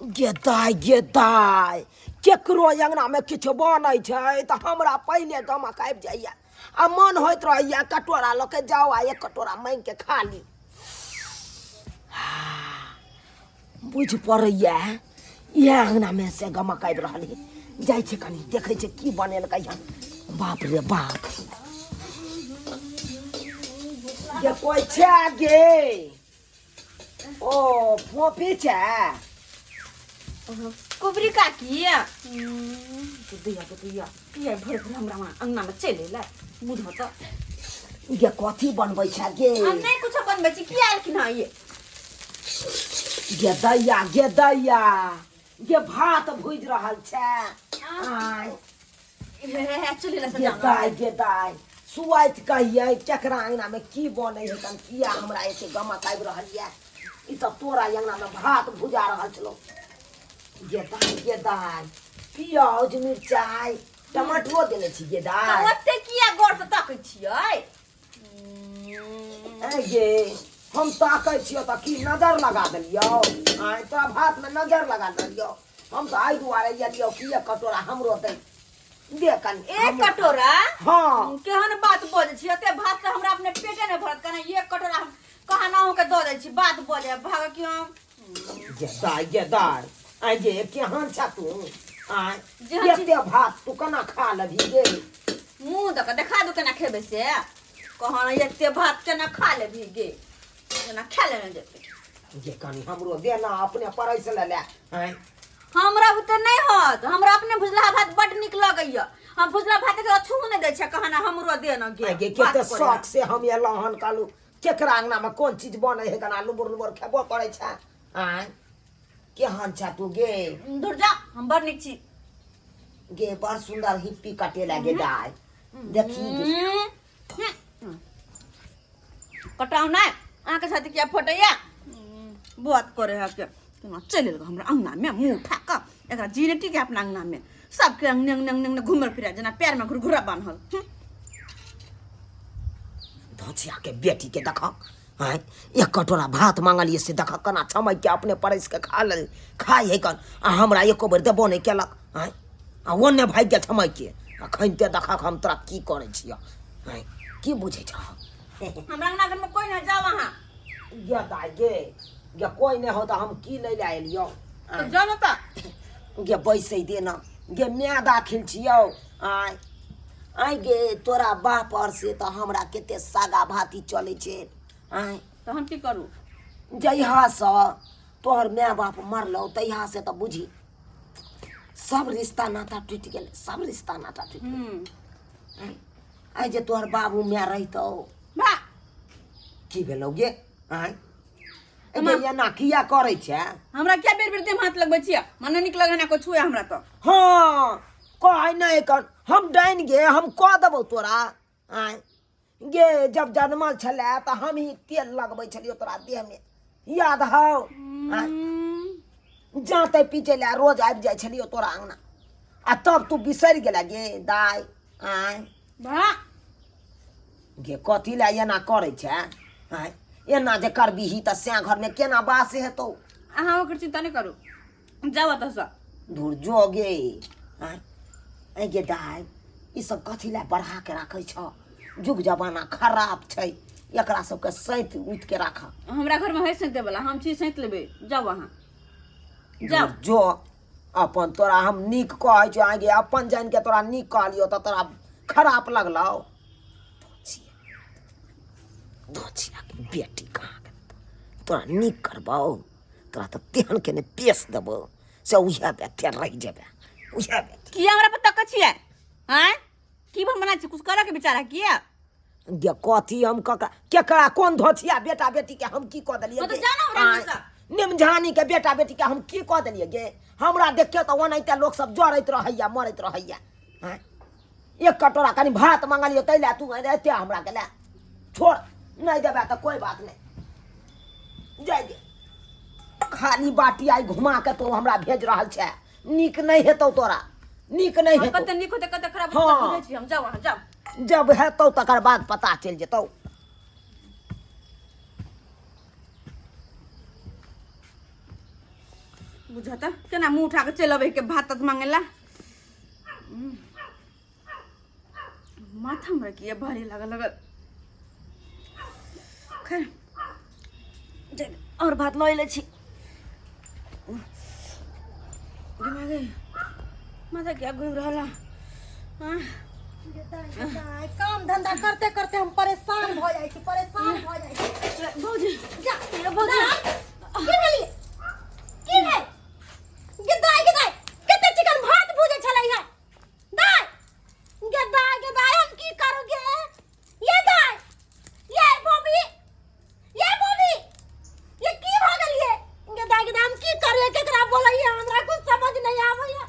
गे दाइ गे दाइ, केकरो अङ्गनामे किछु बनै छै तऽ हमरा पहिले गमक आबि जाइए आ मन होइत रहैए कटोरा लऽ के जाउ आ एक कटोरा माँगिके खा ली। बुझि पड़ैए इएह अङ्गनामे से गमक आबि रहल है। जाइ छै कनि देखै छै की बनेलकै हन। बाप रे बाप, गे कोइ छै गे? ओ फोफी छै। कुबरी काकी दैया के दैया किया भर भर हमरा वहाँ अंगना में चलि एलै बुझो तऽ। गे कथी बनबै छै गे? हम नहि कुछो बनबै छी। किया एलखिन हँ ये? गे दैया गे दैया गे, भात भुजि रहल छै। आँय गे दाइ गे दाइ, सुआइत कहियै केकरा अङ्गनामे की बनै है तन किया हमरा एते गमक आबि रहल यऽ? ई तऽ तोरा अङ्गनामे भात भुजा रहल छलौ। गे दाइ गे दाइ, पियाज मिरचाइ टमाटरो देने छी गे दाइ। ओते किया गौर से तकै छियै? ऐ गे, हम ताकै छियौ तऽ की नजर लगा देलियौ? आँय, तोरा भातमे नजर लगा देलियौ? हम तऽ एहि दुआरे एलियौ कि एक कटोरा हमरो दे दे कनि। एक कटोरा? हाँ। केहन बात बजै छी? एते भात से हमरा अपने पेटे नहि भरत, केना एक कटोरा हम कहाँ ना के दऽ दै छी? बात बजे भाग कि हम गे दाइ गे दाइ, आँय गे, केहन छ तू? आँय, जेहन छी- एते भात तू केना खा लेबही गे? मुँह दऽ कऽ देखा दू केना खेबै से। कहाँ एते भात केना खा लेबही गे? केना खा लेने जेतै? जे कनि हमरो दे ना, अपने परसि ले ले। आँय, हमरा बुते नहि होत। हमरा अपने भुजला भात बड नीक लगैया। हम भुजला भात के छू नहि दै छै, कहना हमरो दे न गे। आँय गे, बात कते करे। शौक से हम एलहुँ हन। कहलहुँ केकरा अङ्गनामे कोन चीज बनै है, केना लुबुर लुबुर खेबो करै छै। आँय, केहन छ तू गे? दूर जा, हम बड़ नीक छी। गे, बड़ सुन्दर हिप्पी कटेला गे दाइ, देखी गे। कटाउ नहि, अहाँके साथ किया फटैया? बात करे है के केना चलि एलकै हमरा अङ्गनामे मुँह उठा कऽ। एकरा जीनेटी के अपना अङ्गनामे सबके अङ्गने अङ्गने अङ्गने अङ्गने घुमल फिरै जेना पैरमे घुरघुरा बान्हल। धोछिया के बेटी के देखक, आँय, एक कटोरा भात मांगलियै से देखक केना छमैक के अपने परसि के खा लेल खाइ है कन, आ हमरा एको बेर देबो नहि केलक। आँय, आ ओन्ने भागि गेल छमैक के। अखन ते देखक हम तोरा की करै छियह। आँय, की बुझै छह? हमरा अंगना घरमे कोइ नहि, जाउ अहाँ। गे दाइ गे, गे कोइ नहि हो तऽ हम की लै लए एलियौ? तऽ जाउ ने तऽ। गे बैसै दे ना गे, माय दाखिल छियौ। आँय आँय गे, तोरा बाप आओर से तऽ हमरा कते सागा भाती चलै छै। आँय, तऽ हम की करू? जहियासँ तोहर माय बाप मरलौ तहियासँ तऽ बुझी सब रिश्ता नाता टूटि गेलै, सब रिश्ता नाता टूटि गेलै। आइ जे तोहर बाबू माय रहितौ। बा की भेलौ गे? आँय गे, एना किया करै छै? हमरा क्या बेर बेर देह हाथ लगबै छियै? मने नीक लगै ना को छुए हमरा तऽ। हाँ, कहै नहि कर, हम डाइन गे, हम कऽ देबौ तोरा। आँय गे, जब जनमल छलै तऽ हम ही तेल लगबै छलियौ तोरा देहमे, याद हौ? आँय, जाँते पीटै लए रोज आबि जाइ छलियौ तोरा अङ्गना, आ तब तू बिसरि गेला गे दाइ? आँय बा गे, कथी लए एना करै छै? आँय, एना जे करबिही तऽ सैं घरमे केना बास हेतौ? अहाँ ओकर चिंता नहि करू, जाउ एतऽसँ। धुर जो गे। आँय आँय गे दाइ, ई सब कथी लए बढ़ा के राखै छ? जुग जमाना खराब छै, एकरा सबके सैत उत के राख। हमरा घरमे है सैंते वाला, हम छी सैंत लेबै। जाउ अहाँ, जाउ। जो अपन, तोरा हम नीक कहै छियौ। आँय गे, अपन जानि के तोरा नीक कहलियौ तऽ तोरा खराब लगलौ। धोछिया के बेटी कहाँ गेल? तोरा नीक करबौ, तोरा तऽ तेहन के ने पेश देबौ से उएह बेथे रहि जेबे, उएह बेथे। किया हमरा पर तकै छियै? आँय, की भन बना छी? कुछ करऽ के विचार है किया? गे कथी हम ककरा केकरा कोन धोछिया बेटा बेटी के हम की कऽ देलियै? हाँ तऽ गे? जानो हमरा आँय, हमेशा। निमझानी के बेटा बेटी के हम की कऽ देलियै गे? हमरा देखियौ तऽ ओनाहिते लोक सब जरैत रहैया, मरैत रहैया। आँय, एक कटोरा कनि भात मंगलियौ ताहि लए तू एते हमरा के लए। छोड़, नहि देबै तऽ कोइ बात नहि, जाय दे। खाली बाटी आइ घुमा के तू हमरा भेज रहल छै। नीक नहि हेतौ तोरा, नीक नहि हम हेतौ। कते नीक होतै कते खराब होतै। हाँ। बुझै छी हम। जाउ अहाँ, जाउ। जब हेतौ तकर बाद पता चलि जेतौ। बुझत केना मुँह उठा कऽ चलि अबै के भात तात मांगे ला। माथा हमरा किया भारी लागल लगल। खैर और भात लऽ लै छी। दिमागे माथा किया घूमि रहल है? हाँ? काम धंधा करते करते हम परेशान भऽ जाइ छी, परेशान भऽ जाइ छी। भौजी जा भौजी, की भेलियै? की भेल गे दाइ? गे दाइ, कते चिकन भात भुजै छलै है दाइ। गे दाइ, गे दाइ, हम की करू गे? ये दाइ, ये बॉबी, ये बॉबी, ये की भऽ गेल ये? गे दाइ, गे दाइ, हम की करियै? केकरा बोलैयै? हमरा कुछ समझ नहीं आबैया।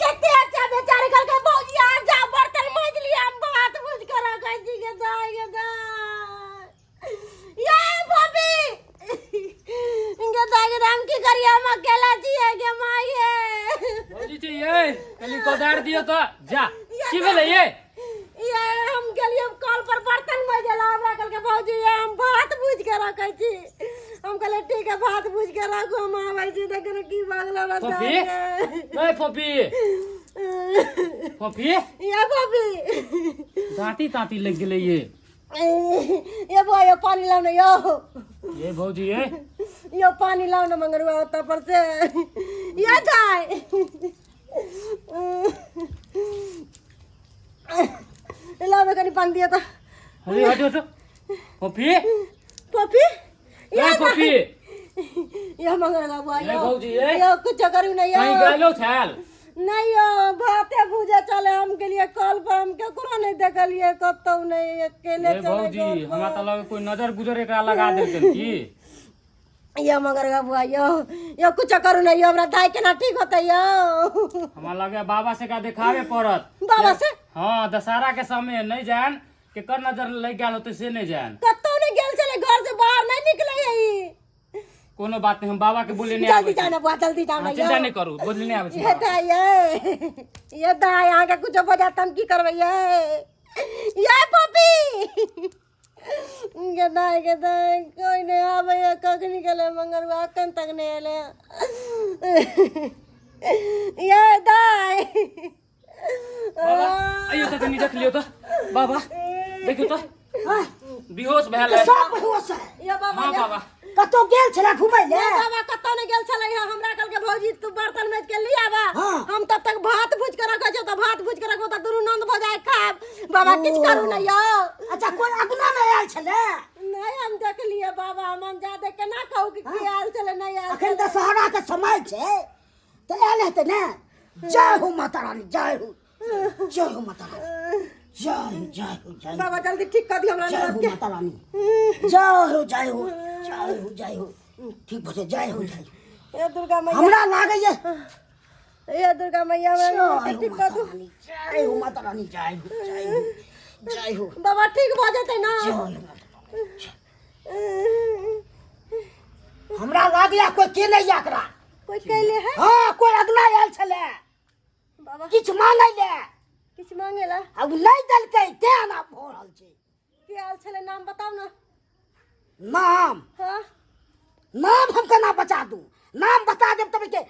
कते अच्छा बेचारे कहलकै भौजी आ जा, बर्तन माजि लिअ, हम भात भुजि कऽ रखै छी। गे दाइ, गे दाइ, ये बॉबी, गे दाइ, गे दाइ, हम की करियै? हम अकेला छियै गे माय गे। भौजी छै ये, कनि कोदारि दियौ तऽ। जा, की भेलै ये? ये हम गेलियै कल पर बर्तन माजै ला, हमरा कहलकै भौजी ये हम भात भुजि के रखै छी। हम कहलियै ठीक है, भात भुजि के राखू, हम आबै छी। देखियौ ने की भऽ गेलै हमरा फोफी? साथे। ए फोफी, फोफी। ये फोफी, दाँती ताँती लागि गेलै ये। ये बुआ, यो पानी लाउ ने यो। ये भौजी ये। यो पानी लाउ ने मंगरुआ ओतऽ पर से। ये जाय लाउ कनि पानी दिअ तऽ। अरे हटो हटो फोफी। फोफी। ए फोफी। यो मंगरुआ बुआ। ये यो भौजी ये। यो कुछ करू ने यो। कहीं गेलो छाल? नहीं यो, भाते भुजे चले हम गेलियै कल पर, हम केकरो नहीं देखलियै कतौ नहीं, अकेले ये चले भौजी, घर पर। हमरा तऽ लगे कोई नजर गुजर एकरा लगा देलकन की। यो मगर बुआ, यो यो कुछ करू ने यो, हमरा दाइ केना ठीक होतै यो? हमरा लगे बाबा से का देखावे पड़त। बाबा से? हाँ, दशहरा के समय नहीं जान केकर नजर लग गेल होते से नहीं जान। कतौ नहीं गेल छलै, घर से बाहर नहीं निकले है ई। कोनो बात नहीं, हम बाबा के बोले नहीं जल्दी आबै जाओ छी। ना बुआ, जल्दी जाओ ना। अहाँ चिंता नहीं करू, बोले नहीं आबै छी। ये दाइ ये, ये दाइ, अहाँके कुछो भऽ जायत तऽ हम की करबै? ये ये पपी, गे दाइ, गे दाइ, कोइ नहि आबैया। कखनी गेलै मंगरुआ, एखन तक नहि एलै। ये दाइ। बाबा आइयो तऽ कनि देख लियौ तऽ बाबा, देखियौ तऽ बेहोश भेल है। सब बेहोश है। यो बाबा। हाँ यो। बाबा। कतौ गेल छला घुमै ले? ये बाबा, कतौ नहि गेल छलै। हमरा कहलकै भौजी तू बर्तन माजि के लिया आबा, हाँ। हम तब तक भात भुजि के रखै छियौ। तऽ भात भुजि के रखबो तऽ दुनू नन्द भऽ जाय खायब। बाबा, किछु करू ने यौ। अच्छा, कोई अगुना में आयल छलै? नहि, हम देखलियै बाबा, हम अंजादे केना कहू कि की आयल छलै नहि आयल अखन छलै। दशहरा के समय छै तऽ आयल हेतै ने। जय हो माता रानी, जय हो, जय हो माता रानी, जय हो, जय हो, जय हो। बाबा, जल्दी ठीक कऽ दियौ हमरा जय हो ननद के। माता रानी, जय हो, जय हो, जय हो, जय हो, ठीक भऽ जय हो, जय हो। हे दुर्गा मैया। हमरा लागैया। हे दुर्गा मैया, हमरा जय ननद के हो ठीक कऽ माता दू। रानी, जय हो माता रानी, जय हो, जय हो, जय हो। बाबा, ठीक भऽ जेतै ना? जय हो माता रानी। हमरा लागैया कोई के नहीं एकरा। कोई कैले है? हाँ, कोई अगला आयल छलै बाबा, किछु मांगै ले। किछु मांगेला? आ ओ नहि देलकै तें एना भऽ रहल छै। के आयल छलै, नाम बताउ ना। नाम? हाँ। नाम हम केना बचा दू? नाम बता देब तब के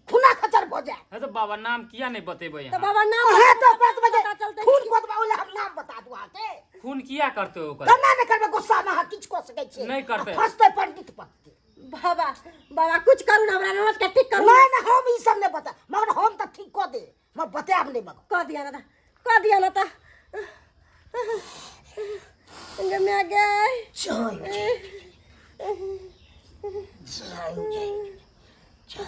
खूना खचर भऽ जाए। है तऽ बाबा, नाम किया नहीं बतेबै तऽ अहाँ? बाबा, नाम अहाँ बताउ तऽ ने, बात पता चलतै। खून कऽ देबै ओहि लए हम नाम बता दू अहाँके? खून किया करतै ओकर? केना नहि करबै? गुस्सामे अहाँ किछु कऽ सकै छियै। नहि करतै। आ फँसतै पंडित पत्ती। बाबा, बाबा, कुछ करू ना, हमरा ननद के ठीक करू। नहि नहि, हम ई सब नहि बता, मगर हम तऽ ठीक कऽ दे, मगर बतायब नहि मगर। कऽ दिया ना तऽ, कऽ दिया ना तऽ। गे माय गे। जय हो, जय जय हो, जय जय।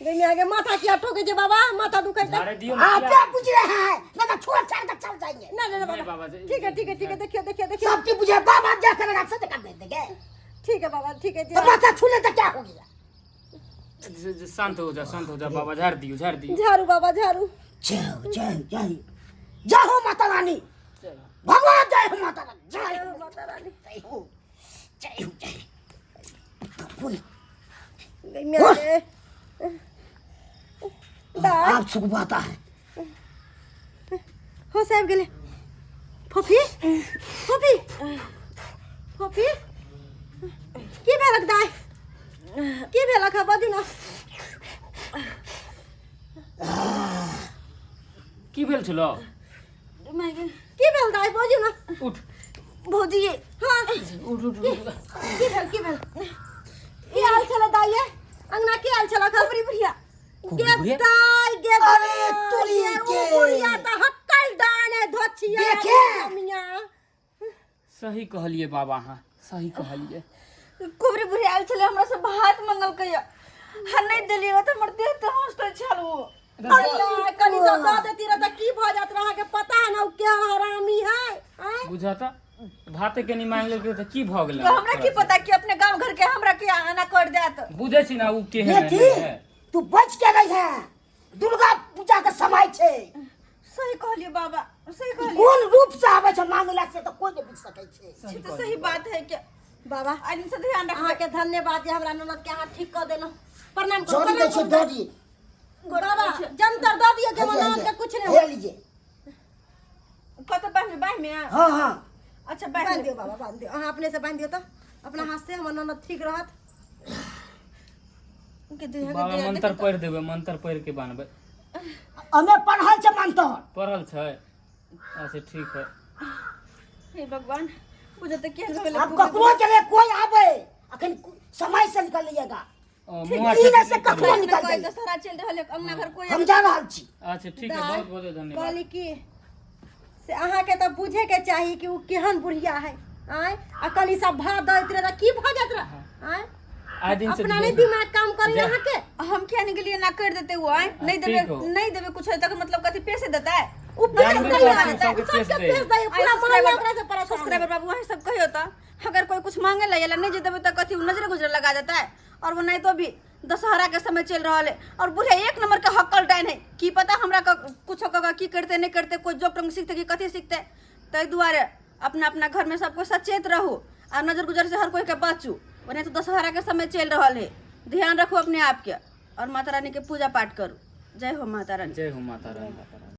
गे माय गे, माथा किया ठोकै छै बाबा? माथा दुखै छै। झाड़े दियौ ने आप किया? क्या बुझ रहे हैं? नहीं तो छोड़ छाड़ कर चल जाएंगे। ना ना ना। नहीं बाबा, बाबा, जे- ठीक है, ठीक है, ठीक है। देखियो, देखियो, देखियो। सब चीज बुझे बाबा, क्या करेगा से कर दे देंगे। ठीक है बाबा, ठीक है। तो माथा छू ले तो क्या हो गया? शांत हो जा, शांत हो जा बाबा, झाड़ दियौ, झाड़ दियौ। झाड़ू बाबा, झाड़ू। जय हो, जय हो, जय हो, जय हो माता रानी, भगवान, जय हो माता रानी, जय हो। माता रानी। जय हो, जय हो, जय हो। गे माय गे दाय। आप सुख पाता है। होश आबि गेलै। फोफी, फोफी, फोफी, की भेलक दाइ? की भेलक है, बाजू ना। की भेल छलो? की भेल दाइ, बाजू ना। उठ। भौजी। हाँ। उठ उठ उठ। की भेल, की भेल? की हाल छलै दाइ ये? अंगना की हाल छलै? खबरी बुढ़िया। खूब बुढ़िया? दाइ गे। अरे तोरी के। बुढ़िया तऽ हक्कल डाने धोछिया। देखे। मियाँ। सही कहलिए बाबा, अहाँ सही कहलिए। कुबरी बुढ़ी आयल छलै, हमरा से भात मंगलकै हा, नहि देलियै तऽ हमर देह तऽ हँसते छल ओ। अल्लाह, कनी सब दऽ देती रह तऽ की भऽ जात रह? अहाँके पता है ना ओ केहन हरामी है, आँय? बुझता भाते कनि मांगि लेलकै तऽ की भऽ गेलै? तऽ हमरा की पता कि अपने गाँव घर के हमरा के एना कर देत। बुझै छी ने ओ केहन बेटी है। तू बच के रही है, दुर्गा पूजा के समय छै। सही कहलियै बाबा, सही कहलियै। कोन रूप से आबै छै मांगला से तऽ कोई नहि बुझ सकै छै। ई तऽ सही बात है के बाबा, आइ दिन से ध्यान रखबै। अहाँके धन्यवाद जे हमरा ननद के अहाँ ठीक कऽ देलहुँ। प्रणाम करू। जड़ी दै प्रणाम छै करू। जड़ी। बाबा, जंतर दऽ दियौ जे हमर ननद के कुछ नहि हे हो। लीजिए। कतऽ बान्हबै? बाँहिमे? हाँ हाँ। अच्छा, बान्हि बान्हि दियौ बाबा, बान्हि दियौ। अहाँ अपने से बान्हि दियौ तऽ अपना हाथ से हमर ननद ठीक रहत। के देह के बाबा देह। मंत्र पढ़ि देबै, मंत्र पढ़ि के बान्हबै। हमे पढ़ल छै मंत्र। पढ़ल छै? अच्छा ठीक है। हे भगवान, बुझे तऽ केहन भेलै। अब ककरो जगह कोई आवे अखन समय से निकल लीजिएगा। ओ, मुँह ई हाथ ने से ककरो निकल कोई जाइए। दशहरा चलि रहल है, अंगना घर कोई। हम जा रहल छी। अच्छा ठीक है, बहुत बहुत धन्यवाद। कहली की से अहाँके तऽ बुझेके चाही कि ओ केहन बुढ़िया है, आँय? आ कनी सब भात दैत रहे तऽ की भऽ जाइत रहे, आँय? आइ दिन से अपना नहि दिमाग काम करी अहाँके? हम किया नहीं गेलियै ना कर देते वो आए नहीं देबे। ठीक हो। नहीं देबे कुछ है तक मतलब कथी पैसे देता है? उ जानबे पैसा करै दैया, छी, सबके सबके पेश दै। पेश दैया, पूरा मोहल्ला ओकरा से परेशान है। सब्सक्राइबर बाबू, अहाँ सब कहियो तो अगर कोई कुछ मांगे ला या नहीं जे देबे तो कथी नजरे गुजरे लगा देता है? और वो नहीं तो भी दशहरा के समय चल रहा है और बुढ़िया एक नंबर के हक्कल डाइन है। की पता हमरा कुछ की करते नहीं करते, कोई जोक टंग सीखते कि कथी सीखते। ताहि दुआरे अपना अपना घर में सबको सचेत रहू आ नजर गुजर से हर कोई के बचू। ओने तो दशहरा के समय चल रहा है, ध्यान रखो अपने आप के और माता रानी के पूजा पाठ करू। जय हो माता रानी। जय हो माता रानी, माता रानी।